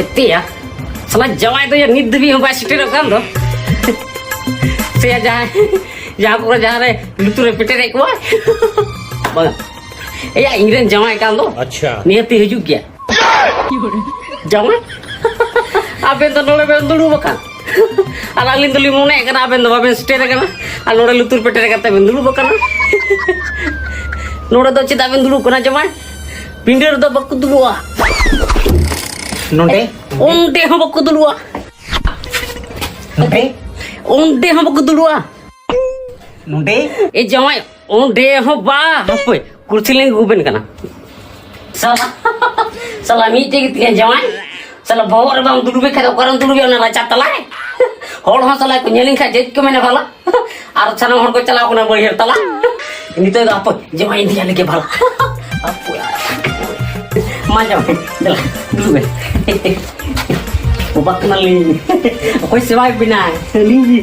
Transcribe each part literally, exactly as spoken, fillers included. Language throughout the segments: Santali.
ᱮᱛᱮᱭᱟ, ᱥᱟᱞᱟ ᱡᱟᱶᱟᱭ ᱫᱚ ᱭᱟ ᱱᱤᱛ ᱫᱷᱟᱹᱵᱤᱡ ᱦᱚᱸ ᱵᱟᱭ ᱥᱮᱴᱮᱨᱚᱜ ᱠᱟᱱ ᱫᱚ᱾ ᱥᱮ ᱭᱟ ᱡᱟᱦᱟᱸᱭ, ᱡᱟᱦᱟᱸ ᱠᱚᱨᱮ ᱡᱟᱦᱟᱸ ᱨᱮ ᱞᱩᱛᱩᱨ ᱨᱮ ᱯᱮᱴᱮᱨᱮᱫ ᱠᱚᱣᱟ᱾ ᱵᱟᱝ᱾ ᱮᱭᱟ, ᱤᱧ ᱨᱮᱱ ᱡᱟᱶᱟᱭ ᱠᱟᱱ ᱫᱚ᱾ ᱟᱪᱪᱷᱟ᱾ ᱱᱤᱦᱟᱹᱛᱤ ᱦᱤᱡᱩᱜ ᱜᱮᱭᱟ᱾ ᱡᱟᱶᱟᱭ? ᱟᱵᱮᱱ ᱫᱚ ᱱᱚᱰᱮ ᱵᱮᱱ ᱫᱩᱲᱩᱵ ᱟᱠᱟᱱ᱾ ᱟᱨ ᱟᱹᱞᱤᱧ ᱫᱚᱞᱤᱧ ᱢᱚᱱᱮᱭᱮᱫ ᱠᱟᱱᱟ ᱟᱵᱮᱱ ᱫᱚ ᱵᱟᱵᱮᱱ ᱥᱮᱴᱮᱨ ᱟᱠᱟᱱᱟ᱾ ᱟᱨ ᱱᱚᱰᱮ ᱞᱩᱛᱩᱨ ᱯᱮᱴᱮᱨ ᱠᱟᱛᱮ ᱵᱮᱱ ᱫᱩᱲᱩᱵ ᱟᱠᱟᱱᱟ᱾ ᱱᱚᱰᱮ ᱫᱚ ᱪᱮᱫᱟᱜ ᱵᱮᱱ ᱫᱩᱲᱩᱵ ᱠᱟᱱᱟ ᱡᱟᱶᱟᱭ? ᱯᱤᱸᱰᱟᱹ ᱨᱮᱫᱚ ᱵᱟᱠᱚ ᱫᱩᱲᱩᱵᱼᱟ᱾ ᱱᱚᱰᱮ? ᱚᱸᱰᱮ ᱦᱚᱸ ᱵᱟᱠᱚ ᱫᱩᱲᱩᱵᱼᱟ᱾ ᱱᱚᱰᱮ? ᱚᱸᱰᱮ ᱦᱚᱸ ᱵᱟᱠᱚ ᱫᱩᱲᱩᱵᱼᱟ᱾ ᱱᱚᱰᱮ? ᱮ ᱡᱟᱶᱟᱭ, ᱚᱸᱰᱮ ᱦᱚᱸ ᱵᱟ, ᱦᱟᱯᱳᱭ, ᱠᱩᱨᱥᱤ ᱞᱤᱧ ᱟᱹᱜᱩ ᱟᱵᱮᱱ ᱠᱟᱱᱟ᱾ ᱥᱟᱞᱟ, ᱥᱟᱞᱟ ᱢᱤᱫᱴᱮᱡ ᱜᱮ ᱛᱤᱧᱟ ᱡᱟᱶᱟᱭ᱾ ᱥᱟᱞᱟ ᱵᱚᱦᱚᱜ ᱨᱮ ᱵᱟᱢ ᱫᱩᱲᱩᱵᱮ ᱠᱷᱟᱡ ᱫᱚ ᱚᱠᱟᱨᱮᱢ ᱫᱩᱲᱩᱵᱮ ᱚᱱᱟ ᱨᱟᱪᱟ ᱛᱟᱞᱟᱨᱮ? ᱦᱚᱲ ᱦᱚᱸ ᱥᱟᱞᱟ ᱠᱚ ᱧᱮᱞᱤᱧ ᱠᱷᱟᱡ ᱪᱮᱫ ᱠᱚ ᱢᱮᱱᱟ ᱵᱷᱟᱞᱟ? ᱟᱨ ᱥᱟᱱᱟᱢ ᱦᱚᱲ ᱠᱚ ᱪᱟᱞᱟᱣ ᱠᱟᱱᱟ ᱵᱟᱹᱭᱦᱟᱹᱲ ᱛᱟᱞᱟ᱾ ᱱᱤᱛᱚᱜ ᱫᱚ ᱦᱟᱯᱳᱭ, ᱡᱟᱶᱟᱭ ᱤᱫᱤᱭᱟ ᱞᱮᱜᱮ ᱵᱷᱟᱞᱟ᱾ ᱦᱟᱯᱳᱭ, ᱢᱟ ᱡᱟᱶᱟᱭ, ᱫᱮᱞᱟ, ᱫᱩᱲᱩᱵ ᱢᱮ᱾ ᱚᱵᱟᱠ ᱠᱟᱱᱟᱞᱤᱧ᱾ ᱚᱠᱚᱭ ᱥᱮᱵᱟᱭ ᱵᱮᱱᱟᱭ? ᱟᱹᱞᱤᱧ ᱜᱮ᱾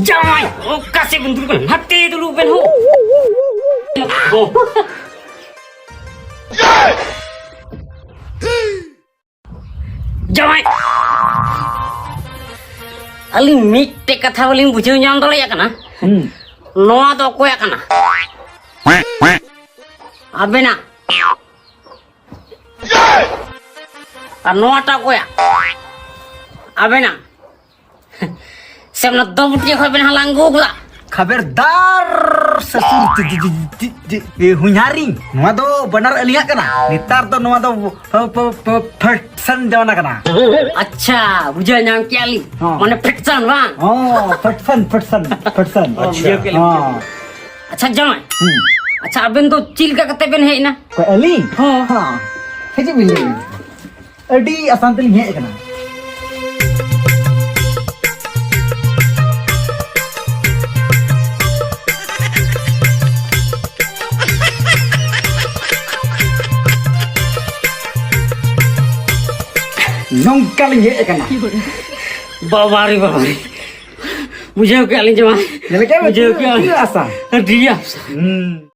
ᱡᱟᱶᱟᱭ, ᱚᱠᱟ ᱥᱮᱫ ᱵᱮᱱ ᱫᱩᱲᱩᱵ ᱠᱟᱱᱟ? ᱱᱟᱛᱮ ᱫᱩᱲᱩᱵ ᱵᱮᱱ ᱦᱳ᱾ ᱡᱟᱶᱟᱭ! ᱟᱹᱞᱤᱧ ᱢᱤᱫᱴᱮᱡ ᱠᱟᱛᱷᱟ ᱵᱟᱹᱞᱤᱧ ᱵᱩᱡᱷᱟᱹᱣ ᱧᱟᱢ ᱫᱟᱲᱮᱭᱟᱜ ᱠᱟᱱᱟ᱾ ᱦᱩᱸ᱾ ᱱᱚᱣᱟ ᱫᱚ ᱚᱠᱚᱭᱟᱜ ᱠᱟᱱᱟ? ᱟᱵᱮᱱᱟᱜ᱾ ᱟᱨ ᱱᱚᱣᱟᱴᱟᱜ ᱚᱠᱚᱭᱟᱜ? ᱟᱵᱮᱱᱟᱜ᱾ ᱥᱮ ᱚᱱᱟ ᱫᱚ ᱵᱩᱴᱤᱭᱟᱹ ᱠᱷᱚᱱ ᱵᱮᱱ ᱦᱟᱞᱟᱝ ᱟᱹᱜᱩ ᱠᱟᱫᱟ? ᱠᱷᱟᱵᱮᱨᱫᱟᱨ ᱥᱟᱥᱩᱨ ᱛᱤ-, ᱛᱤ-, ᱛᱤ-, ᱛᱤ-, ᱛᱤ-, ᱮ, ᱦᱩᱧᱦᱟᱨᱤᱧ᱾ ᱱᱚᱣᱟ ᱫᱚ ᱵᱟᱱᱟᱨ ᱟᱹᱞᱤᱧᱟᱜ ᱠᱟᱱᱟ᱾ ᱱᱮᱛᱟᱨ ᱫᱚ ᱱᱚᱣᱟ ᱫᱚ ᱯᱷ-, ᱯᱷ-, ᱯᱷ-, ᱯᱷᱮᱰᱥᱟᱱ ᱡᱟᱢᱟᱱᱟ ᱠᱟᱱᱟ᱾ ᱟᱪᱪᱷᱟ, ᱵᱩᱡᱷᱟᱹᱣ ᱧᱟᱢ ᱠᱮᱜᱼᱟ ᱞᱤᱧ᱾ ᱦᱚᱸ᱾ ᱢᱟᱱᱮ ᱯᱷᱮᱰᱥᱟᱱ ᱵᱟᱝ? ᱦᱚᱸ, ᱯᱷᱮᱰᱥᱟᱱ, ᱯᱷᱮᱰᱥᱟᱱ, ᱯᱷᱮᱰᱥᱟᱱ᱾ ᱦᱚᱸ, ᱟᱪᱪᱷᱟ᱾ ᱵᱩᱡᱷᱟᱹᱣ ᱠᱮᱜᱼᱟ ᱞᱤᱧ᱾ ᱦᱚᱸ᱾ ᱟᱪᱪᱷᱟ, ᱡᱟᱶᱟᱭ᱾ ᱦᱩᱸ᱾ ᱟᱪᱪᱷᱟ, ᱟᱵᱮᱱ ᱫᱚ ᱪᱮᱫ ᱞᱮᱠᱟ ᱠᱟᱛᱮ ᱵᱮᱱ ᱦᱮᱡ ᱮᱱᱟ? ᱚᱠᱚᱭ, ᱟᱹᱞᱤᱧ? ᱦᱚᱸ᱾ ᱦᱚᱸ᱾ ᱦᱤᱡᱩᱜ ᱵᱤᱱ, ᱞᱟᱹᱭ ᱵᱤᱱ᱾ ᱟᱹᱰᱤ ᱟᱥᱟᱱ ᱛᱮᱞᱤᱧ ᱦᱮᱡ ᱟᱠᱟᱱᱟ᱾ ᱱᱚᱝᱠᱟ ᱞᱤᱧ ᱦᱮᱡ ᱟᱠᱟᱱᱟ᱾ ᱵᱟᱵᱟᱨᱮ ᱵᱟᱵᱟᱨᱮ, ᱵᱩᱡᱷᱟᱹᱣ ᱠᱮᱜᱼᱟ ᱞᱤᱧ ᱡᱮ ᱵᱟᱝ᱾ ᱧᱮᱞ ᱠᱮᱜᱼᱟ ᱵᱤᱱ? ᱵᱩᱡᱷᱟᱹᱣ ᱠᱮᱜᱼᱟ᱾ ᱛᱤᱱᱟᱹᱜ ᱟᱥᱟ᱾ ᱟᱹᱰᱤ ᱟᱥᱟ᱾ ᱦᱩᱸ᱾